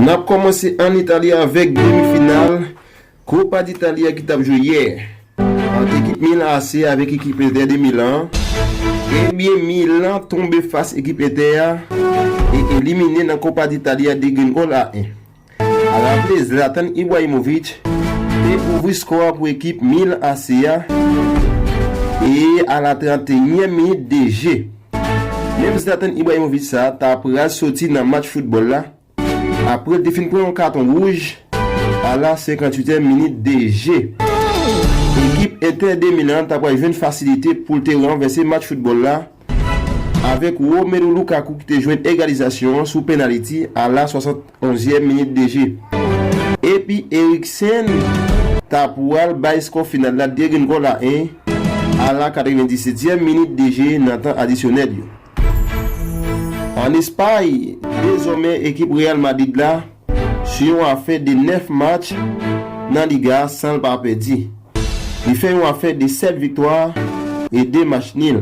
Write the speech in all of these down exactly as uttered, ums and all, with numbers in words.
N ap kòmanse ann Itali avèk demi final Copa d'Italia ki t ap jwe yè ant ekip Milan A C avèk ekip Inter de Milan. Ebyen, Milan tonbe fas ekip Inter a e elimine nan Copa d'Italia de grenn gòl a en. A raple, Zlatan Ibrahimovic te ouvri skò a pou ekip Milan A C a e a la trantenyèm minit de je. Menm Zlatan Ibrahimovic sa a ta pral soti nan match foutbòl la apre l te fin pran yon katon wouj a la senkantuityèm minit de je. Ekip Inter de Milan ta pral jwenn fasilite pou l te ranvèse match foutbòl la avèk Romelu Lukaku ki te jwenn egalizasyon an sou penaliti a la swasantonzyèm minit de je. Epi Eriksen ta pral bay skò final la de grenn gòl a en a la katrevendisetyèm minit de je nan tan adisyonèl yo. Ann Espay, dezòmè ekip Real Madrid la sou yon afè de nèf match nan Liga a san l pa pèdi. Li fè yon afè de sèt viktwa e de match nil.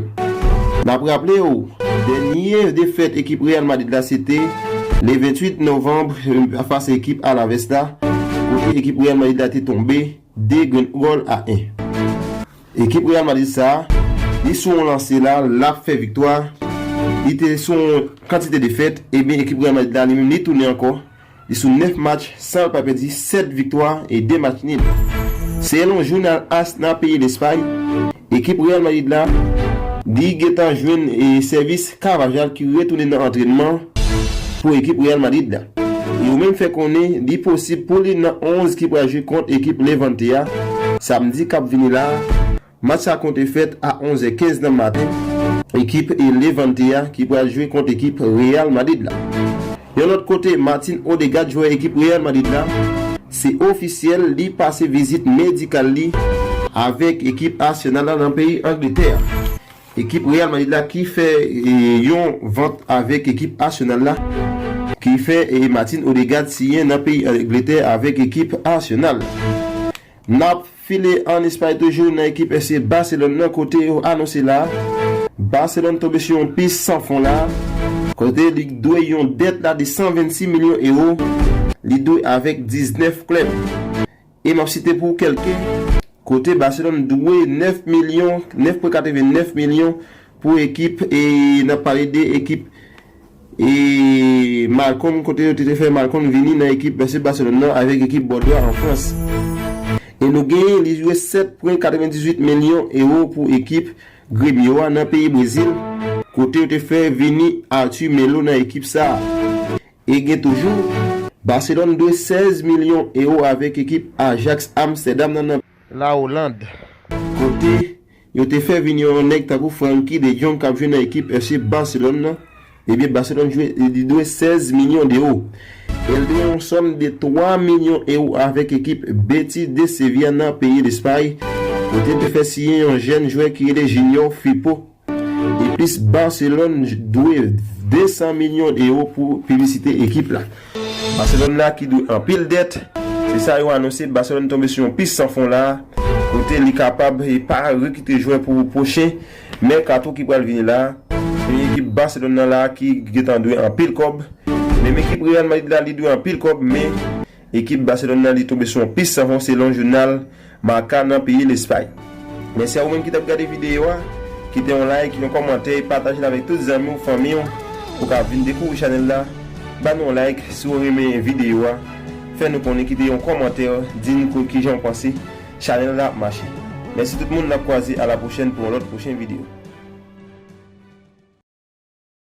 N ap raple w, dènye defèt ekip Real Madrid la se te le venntuit novanm, euh, fas a ekip Alaves la, kote ekip Real Madrid la te tonbe de grenn gòl a en. Ekip Real Madrid sa a, li sou yon lanse la, l ap fè viktwa. Li te sou yon kantite defèt, ebyen ekip Real Madrid la, li menm, li tounen ankò. Li sou nèf match, san l pa pèdi, sèt viktwa e de match nil. Selon jounal AS nan peyi Lespay, ekip Real Madrid la, li gentan jwenn, e, sèvis Carvajal ki retounen nan antrènman pou ekip Real Madrid la. E yo menm fè konnen li posib pou li nan onz ki pral jwe kont ekip Levante a samdi k ap vini la a. Match sa konte fèt a onzè kenz nan maten. Ekip, e, Levante a ki pral jwe kont ekip Real Madrid la. Yon lòt kote, Martin Odegaard, jwè ekip Real Madrid la, se ofisyèl, li pase vizit medikal li avèk ekip Arsenal la nan peyi Angletè. Ekip Real Madrid la ki fè, e, yon vant avèk ekip Arsenal la, ki fè, e, Martin Odegaard siyen nan peyi Angletè avèk ekip Arsenal. N ap file ann Espay toujou nan ekip FC Barcelone nan kote yo anonse la. Barcelone tonbe sou yon pis san fon la. Kote li dwe yon dèt la de san vennsis milyon ewo. Li dwe avèk diznèf klèb. E m ap site pou kèlke. Kote Barcelone dwe nèf milyon, nèf pwen katrevennèf milyon pou ekip, e n ap pale de ekip e Malcom, kote yo te, te fè Malcom vini nan ekip FC Barcelone nan avèk ekip Bordeaux an Frans. E nou genyen, li dwe sèt pwen katrevendizuit milyon ewo pou ekip Grêmio a nan peyi Brezil, kote yo te fè vini Arthur Melo nan ekip sa a. E gen toujou, Barcelone dwe sèz milyon ewo avèk ekip Ajax Amsterdam nan, nan la Hollande. Kote yo te fè vini yon nèg tankou Frenkie de Jong k ap jwe nan ekip FC Barcelone nan. Ebyen, Barcelone jwe, li dwe sèz milyon d'ewo. E l dwe yon sòm de twa milyon ewo avèk ekip Betis de Sevilla nan peyi Lespay, kote l te fè siyen yon jèn jwè ki rele Junior Firpo. Epis Barcelone dwe de san milyon ewo pou piblisite ekip la. Barcelone la ki dwe anpil dèt, se sa yo anonse. Barcelone tonbe sou yon pis san fon la, kote li kapab e pa rekite jwè pou pwochen mèkato ki pral vini la. Men ekip Barcelone nan la ki gentan dwe anpil kòb. Menm ekip Real Madrid la, li dwe anpil kòb, men ekip Barcelone nan, li tonbe sou yon pis san fon selon jounal Marca nan peyi Lespay. Mèsi a ou menm ki t ap gade videyo a. Kite yon like, yon kòmantè, e pataje l avèk tout zanmi w, fanmi w, pou ka vin dekouvri chanèl la. Ba nou yon like si w renmen videyo a. Fè nou konnen, kite yon kòmantè, di n ko-, kijan w panse chanèl la ap mache. Mèsi tout moun, n ap kwaze a la pwochèn pou yon lòt pwochen videyo.